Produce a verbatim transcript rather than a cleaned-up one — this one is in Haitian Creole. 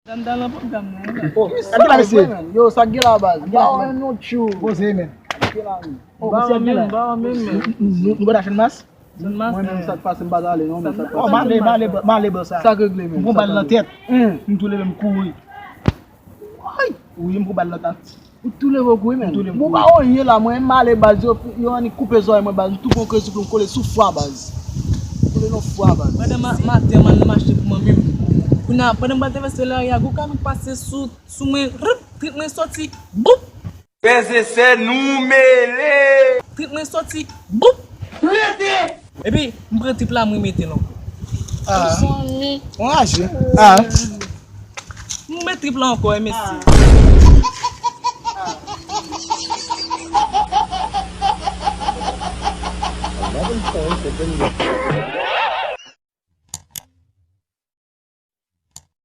Madanm Dalan pap dam nan, non. Oh, sa ki la, mesye? Yo, sa k gen la, baz? Ba wè non tchou. Poze, men. Sa k gen la, men? Oh, ba wè men, ba wè men, men. Nou, nou, nou pa ta fè mas? Fè mas, mwen menm, sa k pase, m pa t ale, non, men sa k pase. Oh, m ale, m ale, m ale, bò sa. Sa k regle, men? M pran bal nan tèt. M tou leve, m kouri. Ay! Wi, m pran bal nan tèt. Ou tou leve w kouri, men. M tou leve m kouri. Bon, ba wè, ye la, mwen, m ale, baz, yo, yo annik koupe zòrèy mwen, baz, m tou pran krezi pou m kole sou fwa, baz. Kole nan fwa, baz. Pandan ma-, maten, m al nan mache pou mwen menm. Kounye a, pandan m pral travèse lari a, gwo kamyon pase sou, sou mwen, rip, trit mwen soti, boup! Frè e sè, nou mele! Trit mwen soti, boup! Rete! Epi, m pran trip la, mwen mete l ankò. Ah. Anraje. Ah. M met trip la ankò, wi, mesye.